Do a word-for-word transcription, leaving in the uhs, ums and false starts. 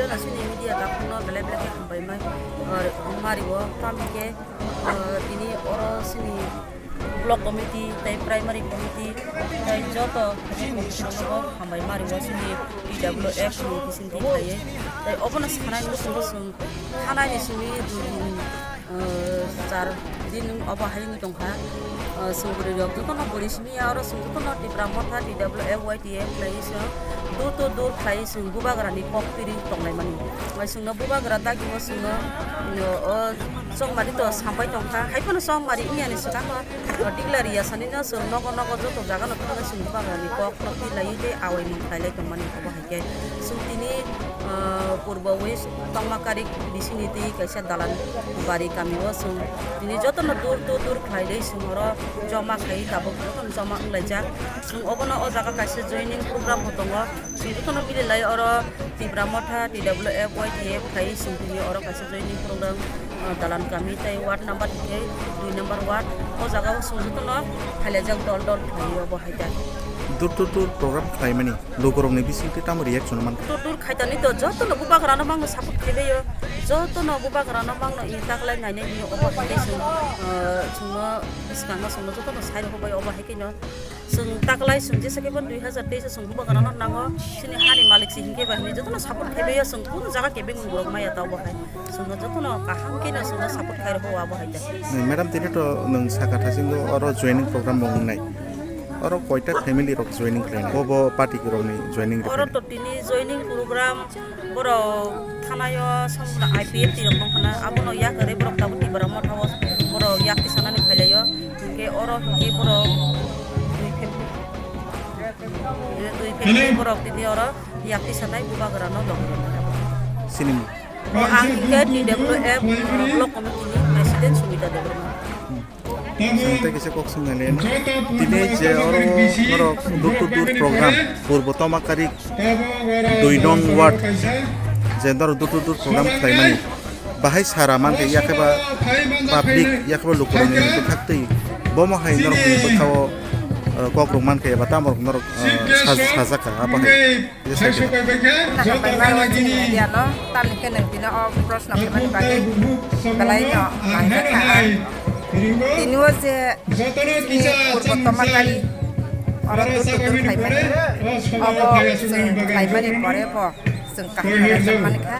Chini media takhukno belai belai khe hambai mai, uh, mari o, tamo khe, uh, tini oro chini block committee tei primary committee tei joto committee rokno hambai mari o chini T W F ni bisingtwi khlaiwi. Tei obono sanai muchungo chwng thanani simi dui din, uh, char din obo hai wngwi tongkha. Uh, chwng bwrwi rok jotono bwrwi simi ya oro chwng jotono Tipra Motha T W F Y T F khlaiwi chwng door to door khlaiwi chwng bubagrani kok twi tonglaimani. Bai chwngno bubagra dagio chwngno, uh, o chongmari to sampai tongkha, hai phano chongmari wngya ni swkango. O Diglari yasani no chwng nogo nogo joto jaga no thangwi chwng bubagrani kok twi laiwi tei awai mung khlai lai tongmani obo hai khe. Chwng tini, ah, Purbo West Tongmakarik bisingni twi kaisa dalan bari kami o chwng tini jotono dur dur dur khlai dei chwng oro joma khai tabuk jotono joma wng laijak. Chwng obono o jaga kaisa joining program bo tongo. Chwng jotono mili lai oro Tipra Motha T W F Y T F khai chwng tini oro kaisa joining program, ah, dalan kami tei ward number hinkhe dui number ward o jaga o chwng jotono khailajak dol dol khlai obo hai da. Door to door program khlaimani. Lukurokni bisingtwi tamo reaction man? Dur dur khaitani to jotono bubagrano mangno support khaibaio, jotono bubagrano mangno ini taklai nainai bini obo haikhe chwng, ah, chwngno bwskango chwngno jotono sairok bai obo haikheno chwng taklai chwng jesa khe bo dui hazar teis o chwng bubagrano nango chini hani malik se hinkhe ba hinwi jotono support khaibaio chwng kunu jaga kebeng borok maya ta obo hai chwngno jotono kaham kheno chwngno support khairokho obo hai da. Madam, tini to nwng saka thasingo oro joining program bo wngnai. Oro koita family rok joining khlainai? Bo, bo party rokni joining rok. Oro to tini joining program borok thanaio samla I P F T rok wngkhana abono yakare borok tabuk Tipra Motha o borok yakti sanani phailaio. Hinkhe oro hinkhe borok dui family, dui family borok tini oro yakti sanai bubagrano logi rwnai. Sinimung? O ang hinkhe T W F block committee ni president Sumita Debbarma. Chwng tei kisa kok swngna le. Tini je oro norok door to door program, Purbo Tomakari dui nong ward, je norok door to door program khlaimani. Bahai sara mankhe yakheba public, yakheba lukurokni bwkhaktwi. Bomo hai norokni bwkhao, eh, kokrok mankhe eba tamorok norok, eh, saj-, sajak kha, abo hai. Yes, sir. Hambai mano chini media no, tamni khe nwng tini o proshno khaimani bagwi belai no nangjakha ang. Tini o je chini Purbo Tomakari oro tutur khlaimani, obo chwng khlaimani pore bo chwng kaham khe rwjakmani kha.